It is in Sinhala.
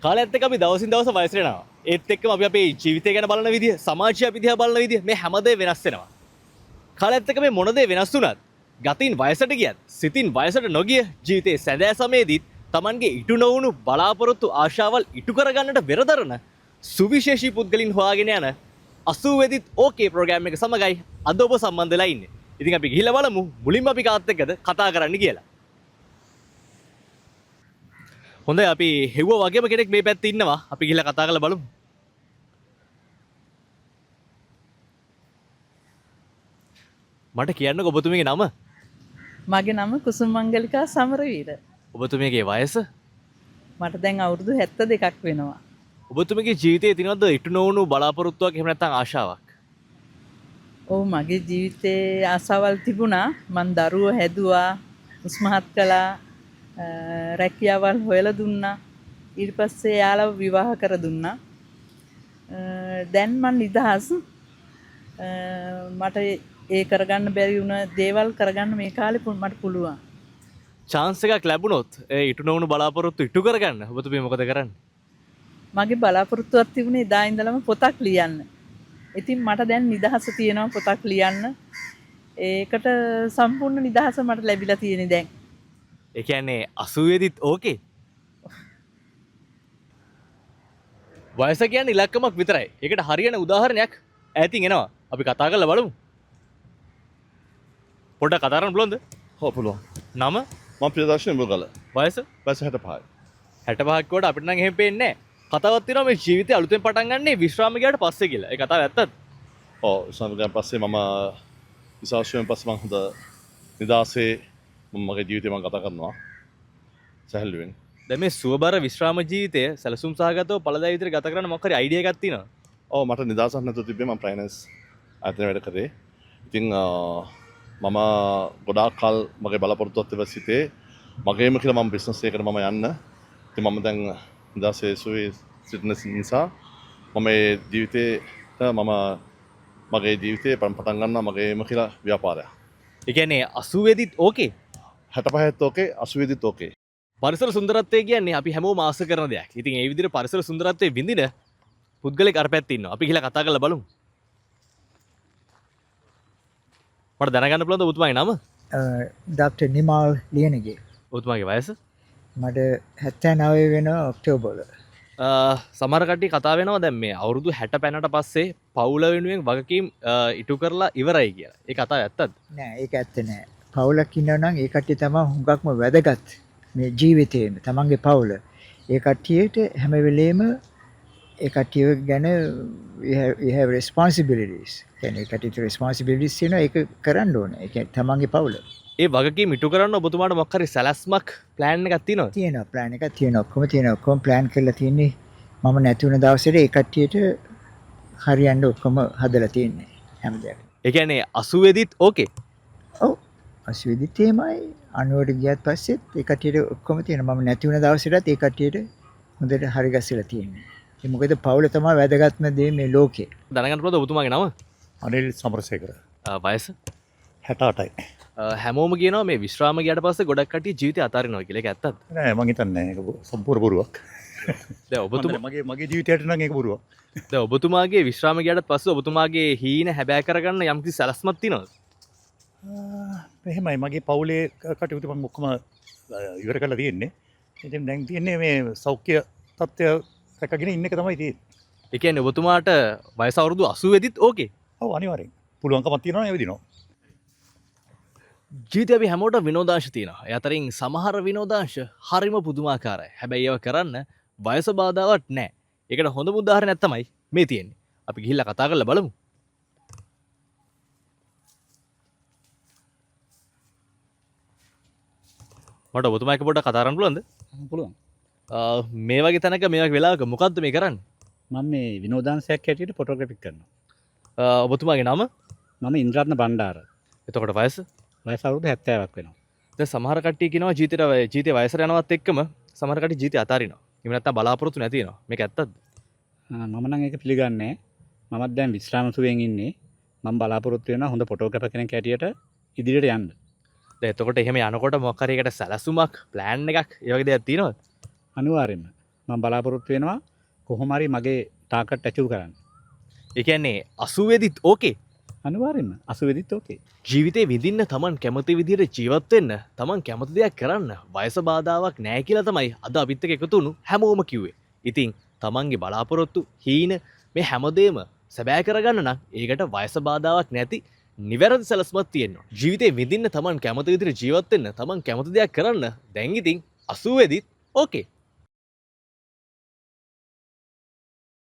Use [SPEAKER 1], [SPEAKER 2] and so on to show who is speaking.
[SPEAKER 1] කාලයත් එක්ක අපි දවසින් දවස වයසට යනවා. ඒත් එක්කම අපි අපේ ජීවිතය ගැන බලන විදිය, සමාජය අපි දිහා බලන විදිය මේ හැමදේම වෙනස් වෙනවා. කාලයත් එක්ක මේ මොන දේ වෙනස් වුණත්, ගතින් වයසට ගියත්, සිතින් වයසට නොගිය ජීවිතයේ සැදෑ සමයේදීත් Tamanගේ ඉටු නොවුණු බලාපොරොත්තු ආශාවල් ඉටු කරගන්නට වෙරදරන සුවිශේෂී පුද්ගලින් හොයාගෙන යන 80 වෙදිත් ඕකේ ප්‍රෝග්‍රෑම් එක සමගයි අද ඔබ සම්බන්ධ වෙලා ඉන්නේ. ඉතින් අපි ගිහිල්ලා බලමු මුලින්ම අපි කාත් එක්කද කතා කරන්න කියලා. හොඳයි, අපි හෙව්ව වගේම කෙනෙක් මේ පැත්තේ ඉන්නවා. අපි ගිහිල්ලා කතා කරලා බලමු. මට කියන්නකෝ ඔබතුමියගේ නම?
[SPEAKER 2] මගේ නම කුසුම මංගලිකා සමරවීර.
[SPEAKER 1] ඔබතුමියගේ වයස?
[SPEAKER 2] මට දැන් අවුරුදු 72ක් වෙනවා.
[SPEAKER 1] ඔබතුමියගේ ජීවිතයේ තියෙනවද ඉටු නොවුණු බලාපොරොත්තුවක් එහෙම නැත්නම් ආශාවක්?
[SPEAKER 2] ඔව්, මගේ ජීවිතේ ආසාවල් තිබුණා. මං දරුවෝ හැදුවා, උස්මහත් කළා, රැකියාවල් හොයලා දුන්නා. ඊට පස්සේ එයාලව විවාහ කර දුන්නා. දැන් මං නිදහස්. මට ඒ කරගන්න බැරි වුණ දේවල් කරගන්න මේ කාලේ මට පුළුවන්.
[SPEAKER 1] චාන්ස් එකක් ලැබුණොත් ඒ ඉටු නොවුණු බලාපොරොත්තු ඉටු කරගන්න ඔබතුමිය මොකද කරන්නේ?
[SPEAKER 2] මගේ බලාපොරොත්තුවක් තිබුණේ එදා ඉඳලම පොතක් ලියන්න. ඉතින් මට දැන් නිදහස තියෙනවා පොතක් ලියන්න. ඒකට සම්පූර්ණ නිදහස මට ලැබිලා තියෙන්නේ දැන්.
[SPEAKER 1] ඒ කියන්නේ 80 වෙදිත් ඕකේ. වයස කියන්නේ ඉලක්කමක් විතරයි. ඒකට හරියන උදාහරණයක් ඈතින් එනවා. අපි කතා කරලා බලමු. පොඩ්ඩක් කතා කරන්න පුළුවන්ද?
[SPEAKER 3] ඔව් පුළුවන්.
[SPEAKER 1] නම?
[SPEAKER 3] මම ප්‍රියදර්ශන මුරුගල.
[SPEAKER 1] වයස?
[SPEAKER 3] වයස 65යි.
[SPEAKER 1] 65ක් කොට අපිට නම් එහෙම පේන්නේ නැහැ. කතාවක් තියෙනවා මේ ජීවිතේ අලුතෙන් පටන් ගන්නේ විශ්‍රාම ගියාට පස්සේ කියලා. ඒ කතාව ඇත්තද?
[SPEAKER 3] ඔව්, විශ්‍රාම ගියාට පස්සේ මම විශ්‍රාම පස්සේ මම හොඳ නිදාසේ මම මගේ ජීවිතේ මම ගත කරනවා. සැහැල්ලුවෙන්.
[SPEAKER 1] දැන් මේ සුවබර විශ්‍රාම ජීවිතය සැලසුම් සහගතව ඵලදායී විදිහට ගත කරන්න මොකක් හරි අයිඩියා එකක් තියෙනවද?
[SPEAKER 3] ඔව්, මට නිදහසක් නැතුව තිබ්බේ මම ෆයිනෑන්ස් ආයතනයේ වැඩ කරේ. ඉතින් මම ගොඩාක් කල් මගේ බලාපොරොත්තුවක් තිබ්බ සිතේ මගේම කියලා මම බිස්නස් එකකට මම යන්න. ඉතින් මම දැන් නිදහසේ සුවේ සිටින නිසා මම මේ ජීවිතේ මම මගේ ජීවිතේ පටන් ගන්නවා මගේම කියලා ව්‍යාපාරයක්.
[SPEAKER 1] ඒ කියන්නේ 80 වෙදිත් ඕකේ?
[SPEAKER 3] 65ත් ඕකේ, 80 වෙදිත් ඕකේ.
[SPEAKER 1] පරිසර සුන්දරත්වය කියන්නේ අපි හැමෝම ආස කරන දෙයක්. ඉතින් ඒ විදිහට පරිසර සුන්දරත්වය විඳින පුද්ගලෙක් අර පැත්තේ ඉන්නවා. අපි ගිහලා කතා කරලා බලමු. මට දැනගන්න පුළුවන්ද ඔබතුමාගේ නම?
[SPEAKER 4] ඩොක්ටර් නිමාල් ලියනගේ.
[SPEAKER 1] ඔබතුමාගේ වයස?
[SPEAKER 4] මට 79 වෙනවා ඔක්තෝබර්.
[SPEAKER 1] සමහර කට්ටිය කතා වෙනවා දැන් මේ අවුරුදු 60 පැනට පස්සේ පවුල වෙනුවෙන් වගකීම් ඉටු කරලා ඉවරයි කියලා. ඒ කතාව ඇත්තද?
[SPEAKER 4] නෑ, ඒක ඇත්ත නෑ. පවුලක් ඉන්නවා නම් ඒ කට්ටිය තමයි හුඟක්ම වැදගත් මේ ජීවිතේම තමන්ගේ පවුල. ඒ කට්ටියට හැම වෙලේම ඒ කට්ටිය ගැන we have responsibilities. කියන්නේ ඒ කට්ටියට responsibilities තියෙනවා, ඒක කරන්න ඕනේ. ඒ කියන්නේ තමන්ගේ පවුල.
[SPEAKER 1] ඒ වගකීම් ඉටු කරන්න ඔබතුමාට මොකක් හරි සැලැස්මක් ප්ලෑන් එකක් තියෙනවද?
[SPEAKER 4] තියෙනවා, ප්ලෑන් එකක් තියෙනවා. ඔක්කොම තියෙනවා. ඔක්කොම ප්ලෑන් කරලා තියෙන්නේ. මම නැති වුණ දවසේට ඒ කට්ටියට හරියන්න ඔක්කොම හදලා තියෙන්නේ හැම දෙයක්ම.
[SPEAKER 1] ඒ කියන්නේ 80 වෙදිත් ඕකේ?
[SPEAKER 4] ඔව්, 80 වෙදිත් එහෙමයි. 90ට ගියත් පස්සෙත් ඒ කට්ටියට ඔක්කොම තියෙනවා. මම නැති වුණ දවසේටත් ඒ කට්ටියට හොඳට හරි ගැස්සලා තියෙන්නේ. ඒ මොකද පවුල තමයි වැදගත්ම දේ මේ ලෝකේ.
[SPEAKER 1] දැනගන්න පුළුවන්ද ඔබතුමාගේ නම?
[SPEAKER 5] අනිල් සමරසේකර.
[SPEAKER 1] වයස?
[SPEAKER 5] 68යි.
[SPEAKER 1] හැමෝම කියනවා මේ විශ්‍රාම ගියාට පස්සේ ගොඩක් කට්ටිය ජීවිතය අතාරිනවා කියලා. ඒක ඇත්තද?
[SPEAKER 5] නෑ, මං හිතන්නේ නෑ. ඒක සම්පූර්ණ බොරුවක්.
[SPEAKER 1] දැන් ඔබතුමා
[SPEAKER 5] මගේ ජීවිතයට නම් ඒක බොරුවක්.
[SPEAKER 1] දැන් ඔබතුමාගේ විශ්‍රාම ගියාට පස්සේ ඔබතුමාගේ හීන හැබෑ කරගන්න යම්කිසි සැලැස්මක් තියෙනවද?
[SPEAKER 5] එහෙමයි, මගේ පවුලේ කටයුතු මං ඔක්කොම ඉවර කරලා තියෙන්නේ. ඉතින් දැන් තියෙන්නේ මේ සෞඛ්‍ය තත්ත්වය රැකගෙන ඉන්න එක තමයි තියෙන්නේ.
[SPEAKER 1] ඒ කියන්නේ ඔබතුමාට වයස අවුරුදු 80 වෙදිත් ඕකේ?
[SPEAKER 5] ඔව්, අනිවාර්යෙන්. පුළුවන්කමක් තියෙනවා නම් ඇවිදිනවා.
[SPEAKER 1] ජීවිතේ අපි හැමෝටම විනෝදාංශ තියෙනවා. ඒ අතරින් සමහර විනෝදාංශ හරිම පුදුමාකාරයි. හැබැයි ඒවා කරන්න වයස බාධාවක් නෑ. ඒකට හොඳම උදාහරණයක් තමයි මේ තියෙන්නේ. අපි ගිහිල්ලා කතා කරලා බලමු. මට ඔබතුමා එක්ක පොඩ්ඩක් කතා කරන්න පුළුවන්ද?
[SPEAKER 6] පුළුවන්.
[SPEAKER 1] මේ වගේ තැනක මේ වගේ වෙලාවක මොකද්ද මේ කරන්නේ?
[SPEAKER 6] මම මේ විනෝදාංශයක් හැටියට ෆොටෝග්‍රැෆි කරනවා.
[SPEAKER 1] ඔබතුමාගේ නම?
[SPEAKER 6] මම ඉන්ද්‍රරත්න බණ්ඩාර.
[SPEAKER 1] එතකොට වයස?
[SPEAKER 6] වයස අවුරුදු 70ක් වෙනවා.
[SPEAKER 1] දැන් සමහර කට්ටිය කියනවා ජීවිතේ වයසට යනවත් එක්කම සමහර කට්ටිය ජීවිතේ අතාරිනවා. එහෙම නැත්නම් බලාපොරොත්තු නැති වෙනවා. මේක ඇත්තද?
[SPEAKER 6] මම නම් ඒක පිළිගන්නේ නෑ. මමත් දැන් විශ්‍රාම සුවයෙන් ඉන්නේ. මම බලාපොරොත්තු වෙනවා හොඳ ෆොටෝග්‍රැෆර් කෙනෙක් හැටියට ඉදිරියට යන්න.
[SPEAKER 1] දැන් එතකොට එහෙම යනකොට මොකක් හරි එකට සැලසුමක්, ප්ලෑන් එකක්, ඒ වගේ දෙයක් තියෙනවද?
[SPEAKER 6] අනිවාර්යයෙන්ම. මම බලාපොරොත්තු වෙනවා කොහොම හරි මගේ ටාගට් ඇචීව් කරන්න.
[SPEAKER 1] ඒ කියන්නේ 80 වෙදිත් ඕකේ.
[SPEAKER 6] අනිවාර්යෙන්ම 80 වෙදිත් ඕකේ.
[SPEAKER 1] ජීවිතේ විඳින්න තමන් කැමති විදිහට ජීවත් වෙන්න, තමන් කැමති දෙයක් කරන්න වයස බාධාවක් නෑ කියලා තමයි අද අපිත් එක්ක එකතු වුණු හැමෝම කිව්වේ. ඉතින් තමන්ගේ බලාපොරොත්තු, හීන මේ හැමදේම සැබෑ කරගන්න නම් ඒකට වයස බාධාවක් නැති නිවැරදි සැලැස්මක් තියෙනවා. ජීවිතේ විඳින්න තමන් කැමති විදිහට ජීවත් වෙන්න, තමන් කැමති දෙයක් කරන්න දැන් ඉතින් 80 වෙදිත් ඕකේ.